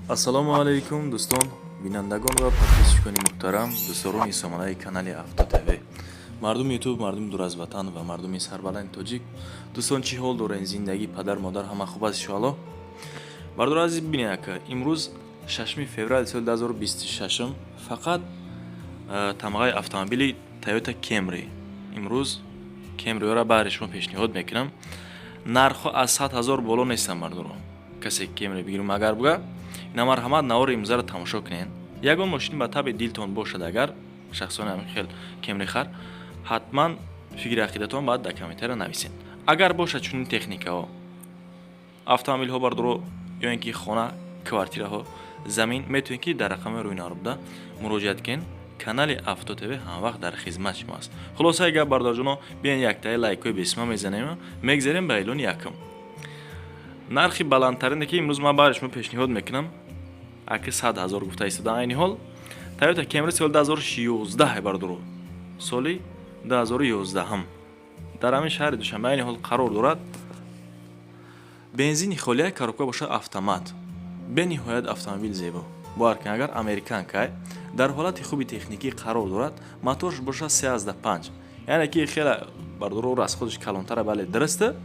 Ассалому алайкум, дӯстон, бинандагон ва подписчикони муҳтарам, дӯстдорони сомонаи канали Авто ТВ, мардуми Ютуб, мардуми дур аз ватан ва мардуми сарбаланди тоҷик. Дӯстон, чӣ ҳол дорен? Зиндагӣ, падар, модар, ҳама хуб аст, иншоалло. Бардор азиз, бинед, ака, имрӯз 6 феврали соли 2026, фақат тамғаи автомобили Тойота Кемри. Имрӯз Кемриҳоро баҳри шумо пешниҳод мекунам. Нархҳо аз 100 000 боло нестанд. Бардоро, касе Кемри бигирум агар буга, ина марҳамат, навори имрӯзаро тамошо кунед. Ягон мошин ба таби дилтон бошад, агар шахсони ҳамин хел Кемри хар, ҳатман фикри ақидатон бояд дар комментария нависед. Агар бошад чунин техникаҳо, автомобилҳо, бардоро, ё ин ки хона, квартираҳо, замин, метавонед, ки дар рақами рӯи навор буда муроҷиат кунед. Канали Авто ТВ ҳамвақт дар хизмати шумо аст. Хулосаи гап, бародарҷоно, биён, яктаи лайкҳои бесима мезанем, мегзарем ба эълони якум. Нархи баландтарине, ки имрӯз ман баҳри шумо пешниҳод мекунам, аки 100 000 гуфта истода. Айни ҳол Тойота Кемри соли 2016, бардоро, соли 2011 дар ҳамин шаҳри Душанбе айни ҳол қарор дорад. Бензини холия, коробка бошад автомат. Бениҳоят автомобил зебо. Бовар кун, агар американкай, дар ҳолати хуби техникӣ қарор дорад. Моторш бошад 3,5, яъне ки хеле, бардоро, расходаш калонтара. Бале, дуруста,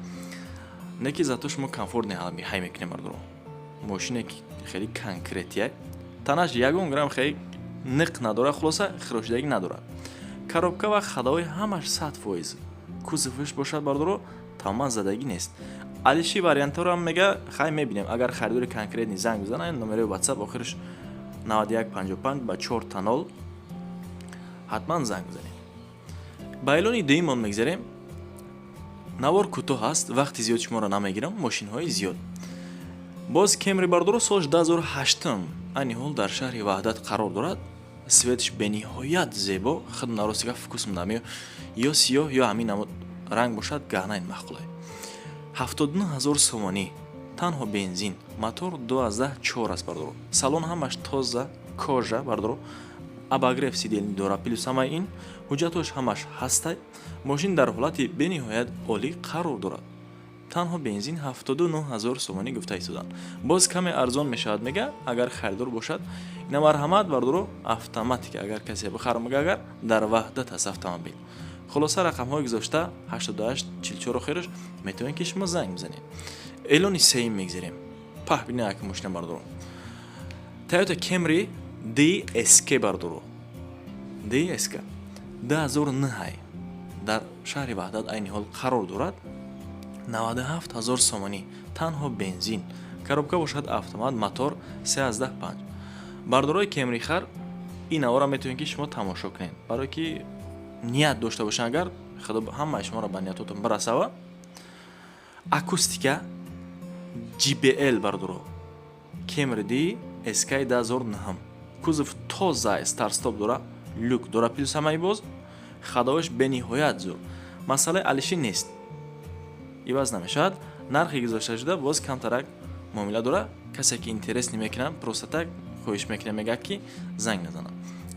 не ки зато шумо комфортный ҳай мекунем. Бардоро, мошине ки хеле конкретия, танаш ягон грамм хеле ниқ надорад, хулоса, хирошидагӣ надорад. Коробка ва ходовой ҳамаш 100%. Кузоваш бошад, бардоро, тамоман задагӣ нест. Алиши вариантҳоро ҳам мега. Хай, мебинем. Агар харидори конкретный занг бизанад, номерои WhatsApp охираш 9155 ба 4 та 0, ҳатман занг бизанед. Ба эълони дуюмон мегзарем. Навор кӯтоҳ аст, вақти зиёд шуморо намегирам. Мошинҳои зиёд. Боз Кемри, бардоро, солш 2008, айни ҳол дар шаҳри Ваҳдат қарор дорад. Цветаш бениҳоят зебо. Худ наростига вкусм намеё, ё сиёҳ, ё ҳамин намуд ранг бошад, гаҳнайн маъқулай. 79 000 сомонӣ, танҳо бензин, мотор 2,4 аст. Бардоро, салон ҳамаш тоза, кожа, бардоро, обогрев сидений дора. Плюс ҳамаи ин ҳуҷҷатҳош ҳамаш ҳастай. Мошин дар ҳолати бениҳоят олӣ қарор дорад. Танҳо бензин, 79 000 сомонӣ гуфта истоданд. Боз каме арзон мешавад, мега, агар харидор бошад. Ина марҳамат, бардоро, автоматика. Агар касе бихар мега, агар дар Ваҳдат аст автомобил. Хулоса, рақамҳои гузошта 88 44 охираш, метавонед, ки шумо занг бизанед. Эълони сеюм мегзарем. Паҳ, бина як мошина, бардоро, Тойота Кемри DSK, бардоро, DSK 2009, дар шаҳри Ваҳдат айни ҳол қарор дорад. 97 000 сомонӣ, танҳо бензин, коробка бошад автомат, мотор 3,5. Бардорои кемрихар, ин навора метавонед, ки шумо тамошо кунед, барое ки ният дошта бошед. Агар Худо ҳамаи шуморо ба ниятотон бирасава. Акустика JBL, бардоро, Кемри DSK 2009, кузов тоза, старт-стоп дора, люк дора. Плюс ҳамаи боз ходовош бениҳоят зур. Масъалаи алишӣ нест, иваз намешавад. Нархи гузошташуда боз камтарак муомила дора. Касе ки интерес намекунад, просто так хоҳиш мекунад, мегӯяд, ки занг назанад.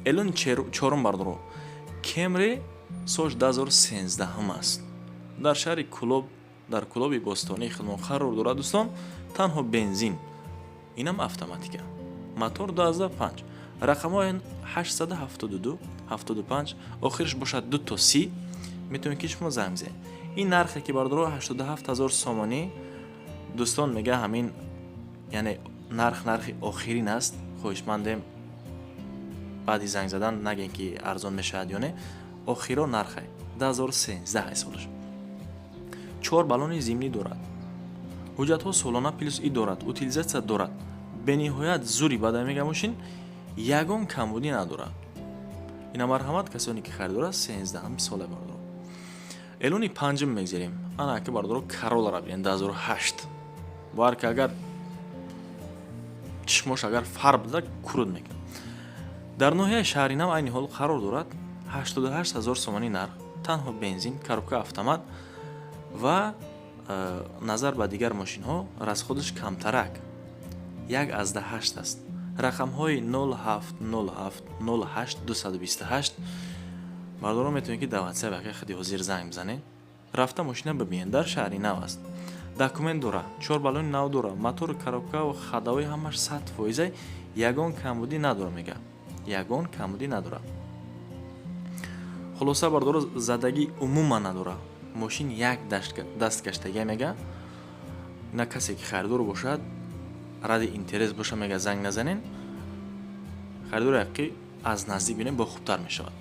Эълони чорум, бардоро, Кемри соли 2013 аст. Дар шаҳри Кулоб, дар Кулоби бостонии хидмат қарор дорад. Дӯстон, танҳо бензин, инам автоматика, мотор 25, рақамҳои 872 75, охираш бошад 2 то 30, метавонед, ки шумо занг бизанед. Ин нархе ки, бардоро, 87 000 сомонӣ, дӯстон, мега, ҳамин, яъне нарх нархи охирин аст. Хоҳишмандем, баъди занг задан нагем, ки арзон мешавад ё не. Охиро нархе 2013 солаш, чор баллони зимнӣ дорад, ҳуҷҷатҳо солона, плюс и дорад, утилизация дорад. Бениҳоят зури бада, мега, мошин ягон камбудӣ надорад. Ина марҳамат, касоне ки харидор аст, сенздаҳами сола, бардоро. Эълони панҷум мегзарем. Ана ака, бардоро, Каролара бинед, 2008. Бовар ки, агар чишмош агар фар буда, куруд мекунад. Дар ноҳияи Шаҳри Нав айни ҳол қарор дорад. 88 000 сомонӣ нарх, танҳо бензин, коробка автомат ва назар ба дигар мошинҳо расходаш камтарак, 1,8 аст. Рақамҳои 07 07 08 228. Бардоро, метавонед, ки дар WhatsApp ака худи ҳозир занг бизанед, рафта мошина бибинед. Дар Шаҳри Нав аст. Документ дора, чор баллони нав дора, мотор, коробка ва ходовой ҳамаш 100 фоиза, ягон камбудӣ надора, мега, ягон камбудӣ надора. Хулоса, бардоро, задагӣ умуман надора. Мошин як даст гаштагия, мега. На касе ки харидор бошад, ради интерес боша, мега, занг назанен. Харидори ҳақиқӣ аз наздик бинем, бо хубтар мешавад.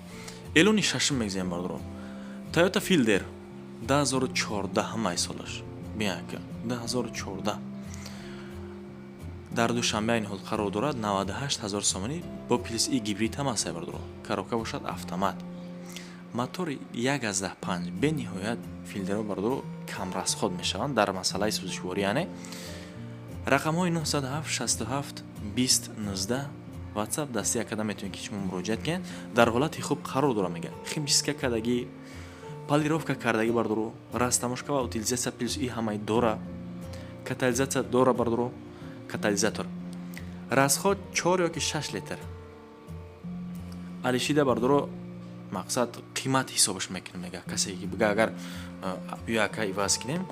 Эълони шашум мегзаем, бардоро. Тойота Филдер 2014 май солаш бияка, 2014, дар Душанбе айни ҳол қарор дорад. 98 ҳазор сомонӣ, бо плюс и гибрид ҳам аст, бардоро. Коробка бошад автомат, мотори 1,5. Бениҳоят Филдерҳо, бардоро, камрасход мешаванд дар масъалаи сӯзишворӣ. Яъне рақамҳои 907 67 20 19, WhatsApp дасти якада метавонед, ки шумо муроҷиат кунед. Дар ҳолати хуб қарор дора, мега, химчистка кардагӣ, полировка кардагӣ, бардоро, растаможка ва утилизация плюс и ҳамаи дора, катализация дора, бардоро, катализатор. Расход 4 ёки 6 литр алишида, бардоро. Мақсад, қимат ҳисобаш мекунем, мега. Касе ки бига, агар яка иваз кунем,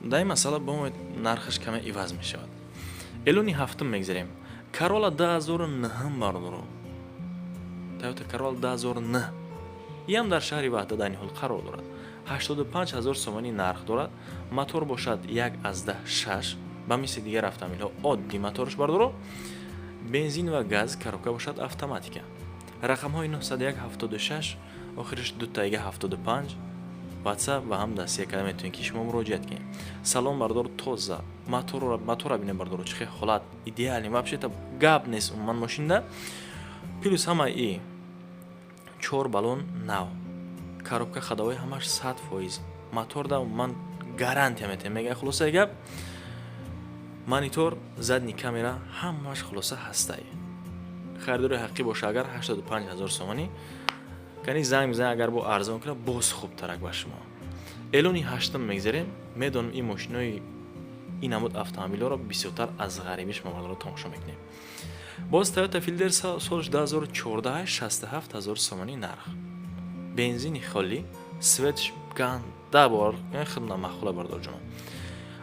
дар ин масъала бо нархаш каме иваз мешавад. Эълони ҳафтум мегзарем. Карола 2009, бардоро, Тойота Карола 2009, иам дар шаҳри Ваҳдат айни ҳол қарор дорад. 85 ҳазор сомонӣ нарх дорад. Мотор бошад 1,6, ба мисли дигар автомобилҳо оддӣ моторш, бардоро, бензин ва газ, коробка бошад автоматика. Рақамҳои 901 76, охираш дутаига 75, WhatsApp ва ҳам дастия карда метавонед, ки шумо муроҷиат кунед. Салон, бардор, тоза, мотора бинед, бардоро, чӣ хел ҳолат, идеальный, вообще-то гап нест умуман мошинда. Плюс ҳамаи и чор баллон нав, коробка, ходовой ҳамаш 100%. Моторда умуман гарантия метавем, мега. Хулосаи гап, монитор, задний камера, ҳамаш хулоса ҳастай. Харидори ҳақиқӣ боша агар, 85 ҳазор сомонӣ кани занг бизан. Агар бо арзон кунад, боз хубтарак ба шумо. Эълони ҳаштум мегзарем. Медонам, ин мошинои, ин намуд автомобилҳоро бисёртар аз ғарибӣ шумо, мардоро, тамошо мекунем. Боз Тойота Филдер, солш 2014, 67 ҳазор сомонӣ нарх, бензини холӣ, цвет ш ганда, бор худна маъқула, бардорҷонам.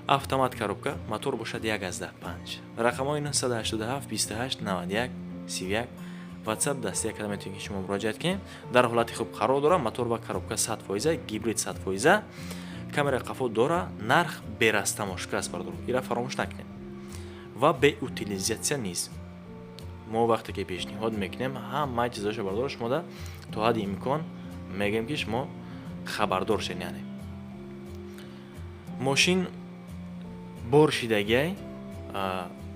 Автомат коробка, мотор бошад 1,5. Рақамҳои 987 28 91 31, WhatsApp дастия карда метавонед, ки шумо муроҷиат кунед. Дар ҳолати хуб қарор дорад, мотор ва коробка 100%, гибрид 100%, камераи қафо дора. Нарх бе растаможка аст, бардор, ира фаромӯш накунед, ва бе утилизация низ. Мо вақте ки пешниҳод мекунем, ҳамаи чизоша, бардор, шумода то ҳадди имкон мегӯем, ки шумо хабардор шед. Яъне мошин бор шидагиай,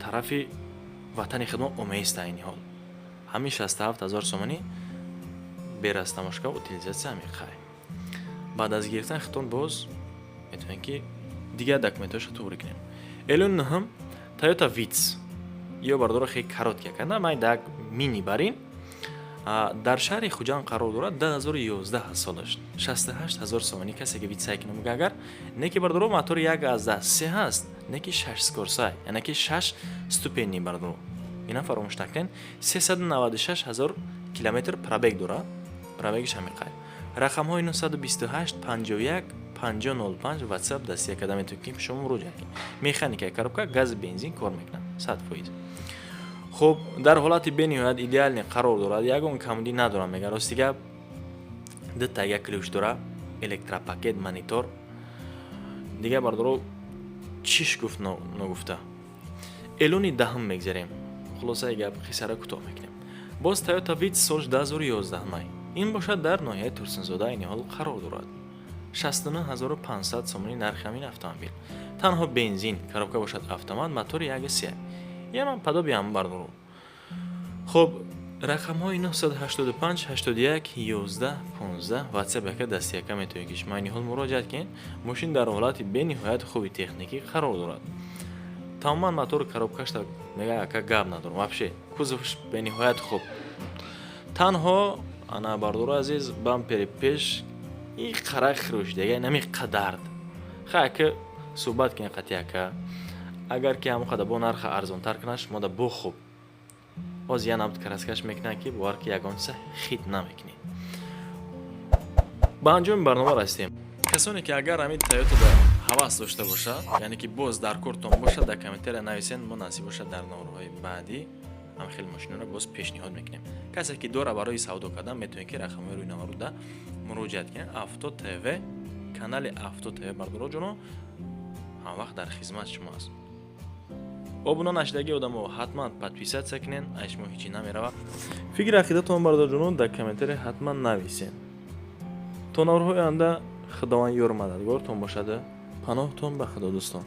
тарафи ватани хидмат оместа. Айни ҳол ҳамин 67 ҳазор сомонӣ бе растаможка, утилизация меқай. Баъд аз гирифтани хитон боз метавонед, ки дигар документҳоша туғри кунем. Эълони нуҳум: Тойота Витс. Ё, бардоро, хеле короткий карда май дак мини барин, дар шаҳри Хуҷанд қарор дорад, 2011 солаш, 68 ҳазор сомонӣ. Касе ки Витсай кунам агар, не ки, бардоро, мотори 1,3 ҳаст, не ки шаш скорсай, яъне ки шаш ступени, бардоро, ина фаромӯш накунед. 396 ҳазор километр пробег дорад, пробег иш ҳамиқай. Рақамҳои 928 51 50 05, WhatsApp дастия карда метавонед, ки шумо муроҷиат кунед. Механика, коробка газ, бензин кор мекунад 100%. Хуб, дар ҳолати бениҳоят идеальный қарор дорад, ягон камудӣ надорам, мега. Рости гап, дутага ключ дора, электропакет, монитор. Дигар, бардоро, чиш гуфт ногуфта. Эълони даҳум мегзарем. Хулосаи гап, қиссара кӯтоҳ мекунем. Боз Тойота Витс, соли 2011 май, ин бошад дар ноҳияи Турсунзода айни ҳол қарор дорад. 69 500 сомонӣ нархи ҳамин автомобил, танҳо бензин, коробка бошад автомат, мотори 1,3, яъне подобие ҳам, бардоро. Хуб, рақамҳои 985 81 11 15, WhatsApp яка дастияка метавонед, ки шумо айни ҳол муроҷиат кунед. Мошин дар ҳолати бениҳоят хуби техникӣ қарор дорад. Тамоман мотору коробкашта, мега, ака, гап надорам, вообще кузовш бениҳоят хуб. Танҳо ана, бардору азиз, бампери пеш и қара хирӯшидага, нами қадард. Хай, ака, суҳбат кунед қати ака. Агар ки ҳамон қадар бо нарха арзонтар кунад, шумода бо хуб. Боз я набуд краска ш мекунад, ки бовар ки ягон чиза хит намекунед. Ба анҷоми барнома расидем. Касоне ки агар ҳамин Тойотада Ҳавас дошта бошад, яъне ки боз дар кортон бошад, дар комментария нависен. Мо, насиб бошад, дар наворҳои баъдӣ ҳам хеле мошинаро боз пешниҳод мекунем. Касе ки дора барои савдо кардан, метавонед, ки рақамҳои рӯи наворуда муроҷиат кунед. Авто ТВ, канали Авто ТВ, бардороҷоно, ҳамвақт дар хизмати шумо аст. Обуна нашидагии одамо ҳатман подписаться кунен, ай шумо ҳечи намеравад. Фикри ақидатон, бардорҷоно, дар комментария ҳатман нависен. То наворҳои оянда Худованд ёру мададгортон бошаду паноҳтон ба Худо, дӯстон.